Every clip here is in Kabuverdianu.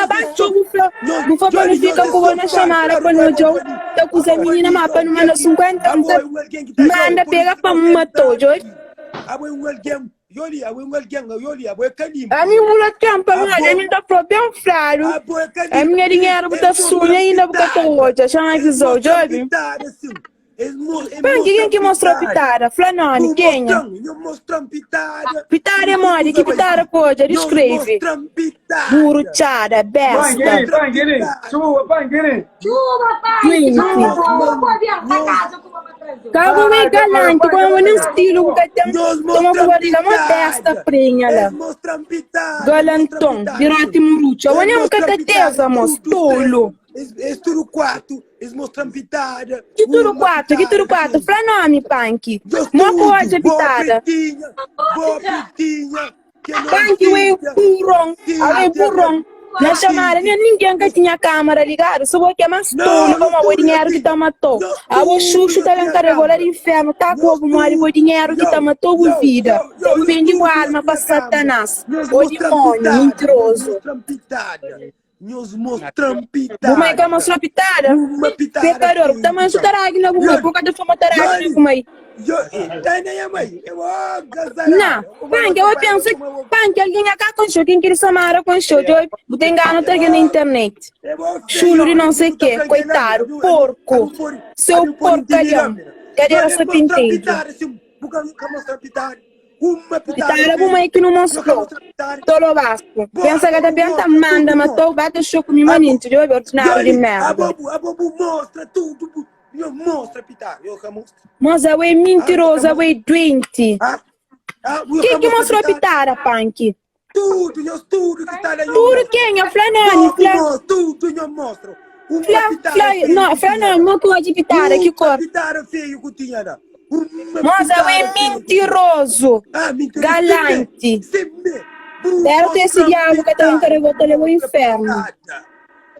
Minina ba txeu bu fla Bu fla pa nu fika ku bo na xamada pa nu odja-u ta kuza Minina ma pa nu manda 50 N ta manda pega pa N mata-u djobe Ami bu la ten pamodi ami N ta fla-u ben fladu Ami nha dinheru bu ta sunha inda bu ka ta odja Xa N aviza-u djobe. Panki ken ki mostra pitada? Fla nomi, kenha? Pitada é modi? Ki pitada ku odja? Diskreve. Buru, txada, besta. Duenti. Ka bu é galanti, ku amo nen stilu bu ka ten. Toma ku barriga mo besta prenha la. Galanton, biroti murutxa. Abo nen bu ka ta teza mos, tolu. Es tudu kuatu, es mostra-m pitada. Ki tudu kuatu, ki tudu kuatu? Fla nomi, Panki. Mo ku odja pitada. Bo pretinha, Panki ue burron, awe burron. Na xamada nen ningen ka tinha kamera ligadu, so bo ke mas tolu pamo bo dinheru ki ta matou. Abo xuxu ta ben karega-u la di infernu, ta ku bo modi bo dinheru ki ta matou bu vida. Bu bendi bu alma pa satanas, o dimoniu, mintirozu. Nhos mostra-m Bu mai ka pitada. mostra pitada? Uma pitada Pekador, bu ta manxa feia. taragi na bu mai, Yoli, bu ka ta fuma taragi na Yoli, bu mai. Yoli, tá na nha mai. Eu, oh, Na, gazarada. Uma panki, você eu vai pensa, uma vou. panki, algen a ka konxeu, ken ki di Samara konxeu, djobe, bu ta engana otu algen na Oh, internet. eu vou Xulu di feiola. non sei Bu ta ke, fla algen lá, koitadu, mi, ami, porku, ami pode, seu ami pode intimida porkalhon, mina. kadera Yoli, so mostra-m pinteju. pitada, sim. Bu ka, ka mostra pitada. Uma pitada Pitada bu feia. mai ki nu Eu ka mostrou. mostra pitada. Tolo basco. Bo, Pensa abo ka ta bu bem ta mostra manda tudo matou mostra. ba ta xou ku mi Abo, manenti djobe ordinariu di Yoli, merda. abo bu, abo bu mostra tudo bu, nho mostra pitada. Eu ka mostra. Mos abo é Ah, eu ka mintiroso abo mostra. é doente. Ah, ah, eu Ken ka ki mostra mostrou pitada. pitada panki? Tudo, nho tudo que está lá nho Tudo mostra. kenha? Fla nomi, Bo ki fla. mostra, tudo nho mostra. Uma Fla, pitada fla, feio no, que fla tinha nomi, lá. mo ki odja pitada, ki Uma kor? pitada feio que tinha lá. Uma Mos abo é pitada feio que tinha. mintiroso. Ah, mentiroso. Galante. Sem me. Bu Perto esse mostra diabo ka ta pitada, encarregou ta levou mostra inferno. pitada.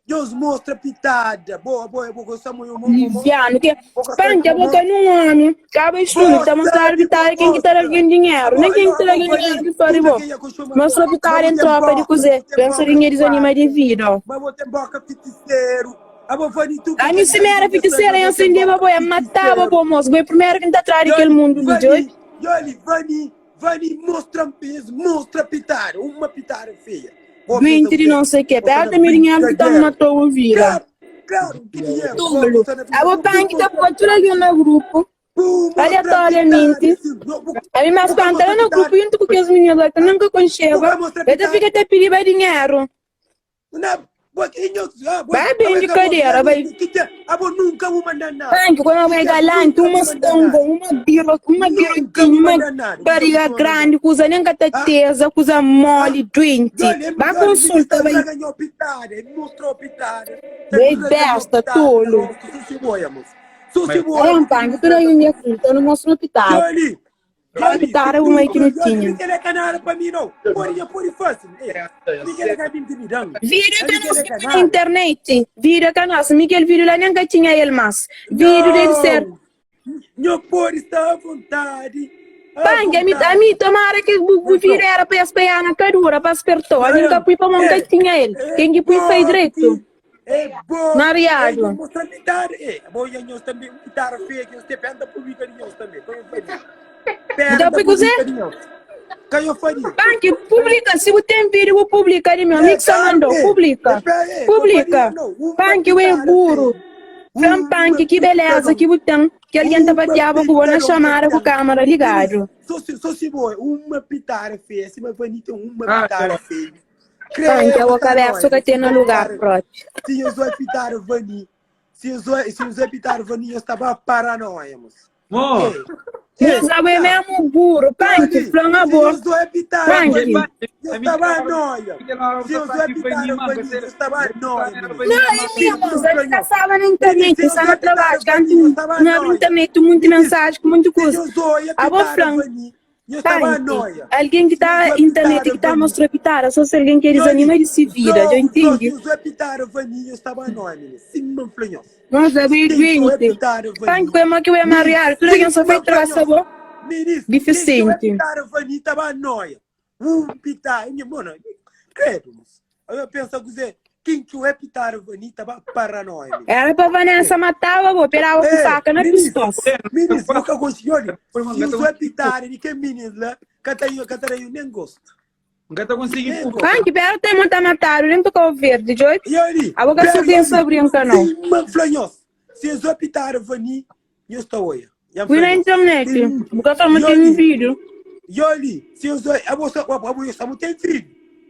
Deus mostra pitada. Boa, boa, boa, gosta muito, mo, mo, mo. Liviano, que Boa, gosta panque a mo, boca mo. num homem, caba estudo, Boa, tá mostrar sabe, pitada boa, quem que tá mostra. alguém dinheiro, nem Boa, quem que tá boa, alguém boa, dinheiro que tudo fora bom. quem é costuma Mostra Mas pitada em você tropa de boca, cozer, você pensa boca dinheiro desanima de quatro. vida. ó. Mas você boca feiticeiro. A boa fani tu A mim se me era feiticeira, eu acendeva boi, eu matava bom moço, boi primeiro que tá atrás daquele Yoli, mundo de hoje. Vani, Yoli, Vani, Vani, mostra mostra pitada, uma pitada feia. Vou Doente fazer de o quê? não sei o quê, Vou fazer perto me dinheiro que tá brincadeira. matou a vida. Claro, claro, que dinheiro. Vou Tolo. mostrar na A vida. panque tá pôr tudo ali no grupo. Bu mostra Aleatoriamente. pitada, sim. Bu- bu- A mim mais bu ka quando mostra ela no pitada. grupo junto com aqueles meninos lá que eu nunca Bu concheva, ka mostra eu te pitada. fica até pedir para dinheiro. Na, bo- e nho- ah, bo- Vai bem abo de ka mostra, cadeira, vai. que que- abo nunca vou mandar nada. Panque, quando eu Que que galante, nunca uma vou mandar stonga, nada. uma biro, uma Nunca birotinha, vou uma mandar nada. Nunca barriga vou mandar grande, coisa nem Ah? catateza, coisa mole, doente. Olha, Vai olha, consulta, está vai. ganhou pitada, ele mostrou pitada. Bem besta, tolo. Só se boia, moço. Só se boia. É um panque, tudo aí minha conta, não mostra pitada. Olha, Olha, pitada uma aí que não tinha. Miguel é canada para mim, não. Pode, pode fácil. Miguel é cabine de midão. Vídeo que nós que na internet. Vídeo que nós, Miguel vídeo lá nem que tinha ele mais. Vídeo deve ser. Não pode estar à vontade. À Panque, a mim, a vontade. mim tomara que o o vídeo era para espalhar na cadura, para espertou. A mim nunca pui para mão que tinha ele. Quem que pui foi direito. É bom. Mariado. É, mostrar pitada. É, bom, e nós também, pitada feia que nós temos, penda pública de nós também. Como eu falei. Então, Penda pui cozer? pública de nós. Como eu falei. Panque, publica. Se você tem vídeo, vou publicar de meu amigo só mandou. Publica. Publica. Panque, eu é burro. Flan Panque, que beleza que você tem. Que alguém tá bateava com você na chamada com a câmera ligado. Só se, só se boa, uma pitada feia. Se uma vanita, uma Ah, pitada feia. Panque, a cabeça que tem no lugar próprio. Se eu sou pitada vani, se eu sou, se eu sou pitada vani, eu estava paranoia, moço. Mo, Mas abo é mesmo burro. Panque, flan a Se boa. eu sou pitada Panque. vani, eu estava noia. Se eu sou pitada vani, eu estava noia. Não, é mesmo, eu caçava na internet, está no trabalho, canto, não abre internet, muita mensagem, muita Se coisa. eu sou A boa pitada flan, vani, eu estava Panque, noia. alguém que tá internet que tá mostrando pitada, só se alguém que desanima de se vida, já entende? Se eu sou pitada vani, eu estava noia, menino. Sim, não flanhos. Nossa, bem doente. Panque, é que eu é mariado, tudo que só foi traça, bom. Ministro, Deficiente. Pitada vani, estava noia. Um pitada, minha mano, credo, moço. Aí eu penso que você. Ken ki oe pitada Vani ta ba paranoia mi. Era pa Vanessa mataba bo, pe daba ku Eh, faca na minis, pistos. minis, bu ka konxi, olha, si usa pitada di ken minis la, ka ta ka ta da nhu nen gosto. N ka ta konsigi Nen pupa. gosto. Panki, pero tem mo ta matadu dentu Cabo Verde, djobi. E ali, Abo ka pero sa pensa ali, brinca não. si ma fla nhos, si usa pitada Vani, nhos ta oia. Nha Fui fla na nhos. internet, bu ka fla ma E tem ali, vídeo. e ali, si usa, abo sa, abo yo sa mo tem filho.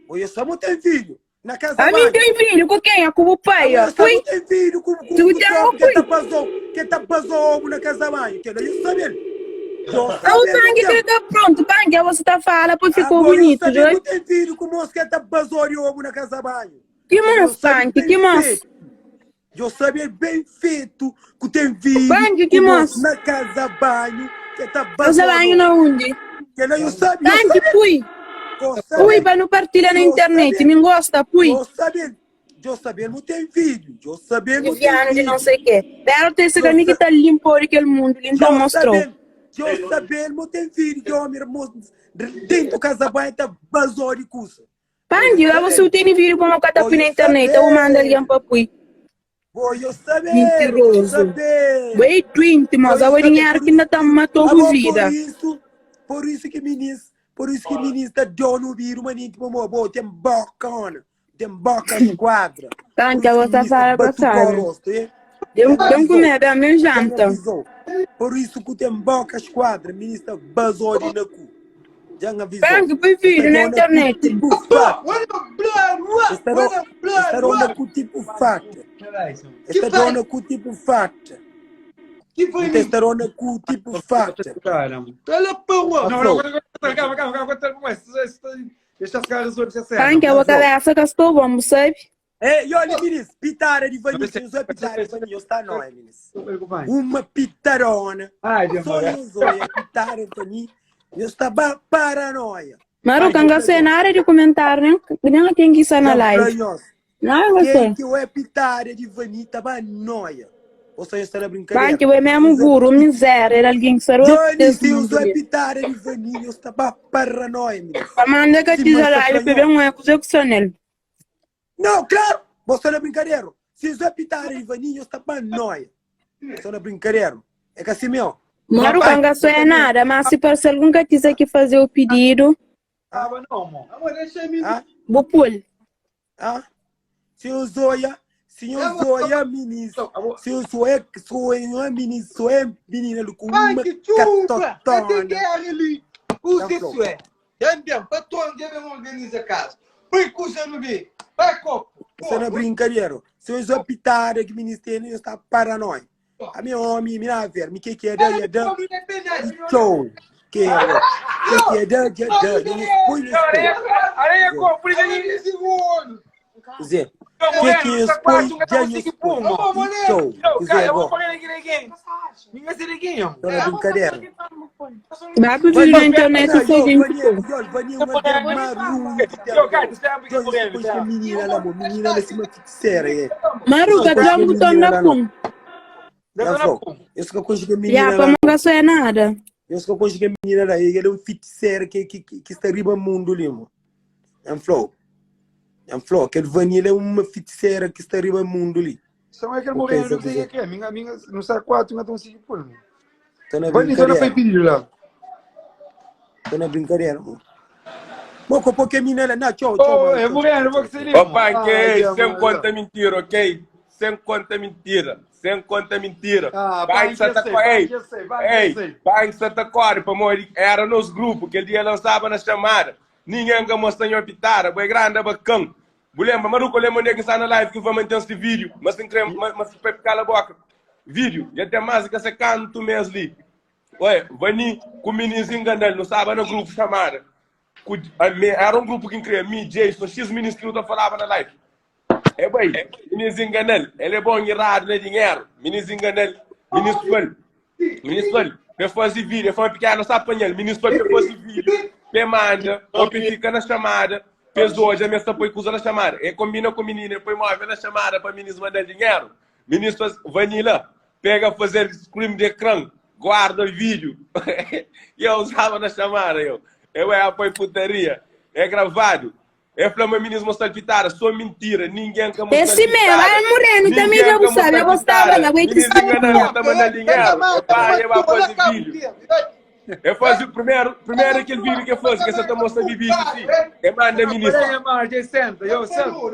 Bo yo sa mo tem filho. Na casa Ami banho. tem filho ku kenha? Ku bu pai, ó. Abo yo sa Pui. mo tem filho ku ku Si bu ku tem, tropa bu que pui. ta basou, que ta basou obo na casa banho. Que eu sabe ele. Eu Abo sabe ele panki tem. fica pronto, panki, abo você ta fala, pui ficou Abo eu bonito, sabe djobi. mo tem filho com moço que ta basou de obo na casa banho. Que Eu moço, sabe panki, bem que moço? feito. Eu sabe bem feito que tem filho Panki, que com moço moço? na casa banho que ta Casa basou banho na onde? Que eu sabe, eu Panki, sabe, pui. eu Pui sabe. pa nu partilha na Eu internet, sabe. mi gosta, pui. Eu sabe, eu sabe, não tem filho. Eu sabe, não tem Liviano de não filho. sei quê. Pero tem esse Eu caminho que sa tá limpo de aquele mundo, ele então eu mostrou. sabe, eu sabe, não tem filho. Que homem dentro do casa banho tá basou de cusa. Panki, Eu lá você sabe. tem vídeo como eu Oh, pui na eu internet, eu mando sabe. alguém para pui. Oh, eu sabe, eu Mentiroso. sabe. Bem doente, mas Eu a sabe, dinheiro por que ainda tá matou Ah, bom, vida. por isso, por isso que ministro, por isso que ministro dono vira uma ninte como bom, tem bocona, tem boca esquadra. Panki, Por eu isso que vou ministro falar para batucou o sabe. rosto, eh? Deu deu comer, bem, meu Já janta. avisou. Por isso que tem boca esquadra, ministro basou de na cu. Já avisou. Panki, pui vídeo na internet. Tipo faca. Esta dona com tipo faca. Esta dona com tipo faca. Que foi Esta dona com tipo faca. Caramba. Ela porra! Não, não, calma, calma, calma, calma. Deixa esse cara resolver essa cena. Panki, a boca dessa que estou bom, sabe? É, e olha, ministro, pitara de vanilla, usou pitara de vanilla, está não, é, ministro. Uma pitarona. Ai, Só demora. usou a pitara de vanilla, eu estava paranoia. Maruca, não sei na área de comentário, nem, nem quem quis na live. Não, Quem você. que é pitara de vanilla, estava noia. Ou seja, está na brincadeira. Panki, eu é mesmo burro, miséria, era alguém que sarou. Johnny, se usou a pitara de vanilla, eu estava paranoia, ministro. Manda que Sim, te mas tá live, bebê um eco, execucionel. Não, claro, você não é brincadeira. Se usou a pitara de vanilla, eu estava noia. Você não é brincadeira. É que assim, meu. Maruca, não sei nada, mas se parece algum que quiser que fazer o pedido, Ah, não, mano. Amor, deixa me. Ah? vou pôr. Ah? Se usou ya, se usou ya, ministro. Se usou é, sou é menino, sou é menina com Vai uma que chupa! Tem catotona. guerra ali! Usa Tá isso é! Também, patrão, devem organizar a casa. Põe coisa no meio. Vai, copo! Você não é brincadeira. Se usou a pitada que ministro está paranoia. A minha homem, me na ver, me que que é da é da. Show. Que é que que é da é da. Não põe no Areia, por isso aí. Zé. Que que expõe, já expõe. Show. Cara, Zé, eu vou bom. pagar aqui ninguém. Ninguém se ninguém, Não é brincadeira. Vai pro vídeo na internet e sei gente pôr. Yo, cara, espera um pouquinho por ele. Depois que menina lá, mo, menina lá se uma feiticeira, é. Maruca, dá um botão na pum. Já falou. Eu só consigo que menina Já, para lá, não sei nada. eu só consigo que menina lá, ele é um feiticeira que que que está riba mundo ali, mo. É um flow. É um flow, aquele vanilla é uma feiticeira que está riba mundo ali. Só é aquele O moreno, pensa não sei o dizer. que é. Minha, minha, não sei quatro, não consigo pôr. Tá na Vai, então não foi brincadeira. pedido lá. Tá na brincadeira, mo. Moco, porque menina lá, não, tchau, tchau. Oh, mano, é tchau, moreno, tchau, vou tchau. que se liga. Ô, Panque, Ah, sem conta mentira, ok? Sem conta mentira. Sem conta mentira. Ah, Panque Panque, Santa eu sei, Cor- Ei, Panque, eu sei, Panque, eu ei, sei. Panque Santa Cor, pa mori, era nos grupo que ele dia lançava na chamada. Ninguém que mostrou em pitara, boi grande, bacão. Bu lembra, Maruco, lembra onde é que está na live que vai manter esse vídeo, mas sem creme, mas mas para cala a boca. Vídeo, já tem mais que esse canto mesmo ali. Ué, Vani, com o menino enganando, não estava no grupo chamada. Com- a me- Era um grupo que cria, me, Jason, X meninos que não falava na live. É bem, meninos enganando, ele é bom em errado, não é dinheiro. Meninos enganando, meninos fal, meninos fal, eu faço vídeo, eu falo pequeno, não sabe apanhar, meninos fal, eu faço vídeo, me manda, ou pe fica na chamada, Pesou hoje a mesa põe coisa na chamada. E combina com o menino, põe móvel na chamada para meninos mandar dinheiro. Menino faz vanilla, pega fazer screen de ecrã, guarda o vídeo. E eu usava na chamada, eu. Eu é apoio putaria. É gravado. E fla ma minis mostra-l pitada, só mintira, ningen ka É mostra-l si mesmo, pitada. ai moreno, também Ningen já ka bu sabe, mostra-l eu gostava pitada. lá, vai te Minis engana-l, sabia. ta manda-l dinheru. E panha, ba faze vídeo. E faze o primeiro, primeiro aquele vídeo que faze, que você ta mostra bibidi si. E manda minis. Olha aí, Marge, senta, eu sento.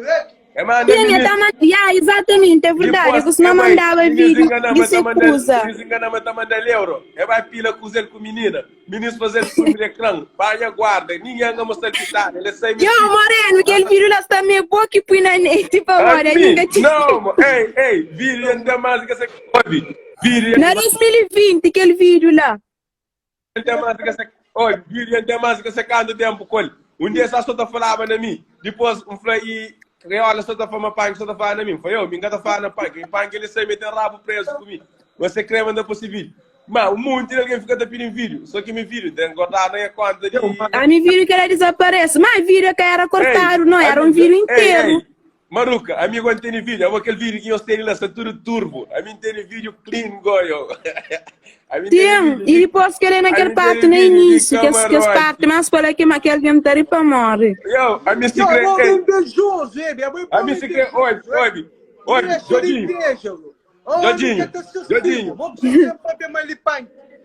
E manda Tinha, minis. tá, man- yeah, exatamente, é verdade. Depois, Você não e vai, mandava minis vídeo engana, de mas ta manda, secusa. minis engana, mas ta manda euro. E vai pila com ele com menina. Minis faze filme de ecrã. Panha guarda, ninguém anga mostra pitada. Ele sai Yo, Moreno, aquele vídeo lá está meio bom que põe na net para olha, Ami, nunca te... não, mo- ei, ei, vídeo ainda mais que você ouve. Vídeo Na 2020, aquele vídeo lá. ainda mais que você ouve. Vídeo ainda mais que você canta tempo com ele. Um dia só só tá falava na mim. Depois um falei e Reola só tá falando pai, só tá falando na mim. Foi eu, me engana falando na pai. Que pai que ele sai meter rabo preso comigo. Você crê manda para vídeo. Mas um monte de alguém fica te pedindo vídeo. Só que me vídeo tem que guardar na minha conta de. A mim vídeo que ela desaparece. Mas vídeo que era cortado, não, era um vídeo Ei, inteiro. ei, Maruca, amigo não tem vídeo. Eu aquele vídeo que eu tenho lá, está tudo turbo. A mim tem vídeo clean, goio. A mim tem Tem, vídeo e de depois que ele naquele A mim parte tem no vídeo de início, que as, que as camarote. partes mais para que aquele alguém tá ali para morrer. Eu, a mim se Yo, crê, homem ei, invejoso, eh, é a mim se crê, oi, oi, oi, Jodinho, Jodinho, Jodinho.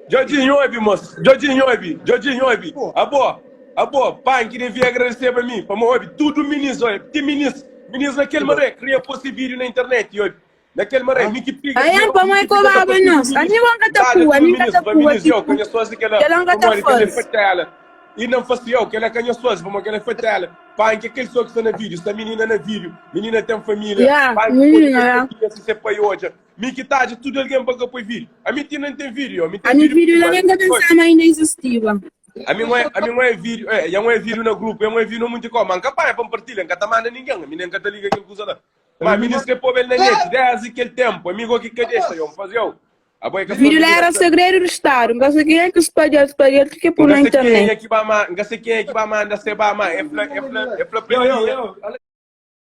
Jodinho, oi, moço, Jodinho, oi, Jodinho, oi, a boa, a boa, pai que devia agradecer para mim, para oi, tudo ministro, oi, tem ministro, ministro naquele maré, cria post vídeo na internet, oi, naquele maré, me que pica, Aí, eu, pa me mãe que pica cobrava post nós. vídeo, A mim nunca tá dá pua, a tudo mim nunca ministro, tá para pua, ministro, eu tipo, conheço assim que ela, que ela nunca tá como que ela faz. fatela. E não faço eu, que ela canha suas, vamos que ela fatela. Pai, que aquele só que está na vídeo, está menina na vídeo, menina tem família, Yeah, pai que pode menina, ter yeah. família, se você pai hoje. Mi que tá de tudo alguém para que põe vídeo. A mim não tem vídeo, a mim A tem mim vídeo. vídeo lá nem que pensava ainda existia. A mim não é, a mim não é vídeo, é, já não é vídeo no grupo, já não é vídeo muito como, mas capaz para partilhar, não tá manda ninguém, a mim nem tá liga aquele coisa lá. Mas a mim não se pôr ele na net, desde aquele tempo, amigo que que deixa, eu fazer eu. A boia que Vídeo lá era segredo do Estado, não sei quem é que espalhou, espalhou, que pôr na Não sei quem é internet. que vai mandar, não sei quem é que vai mandar, se vai mandar, é fla, é fla, é fla Eu, eu, eu.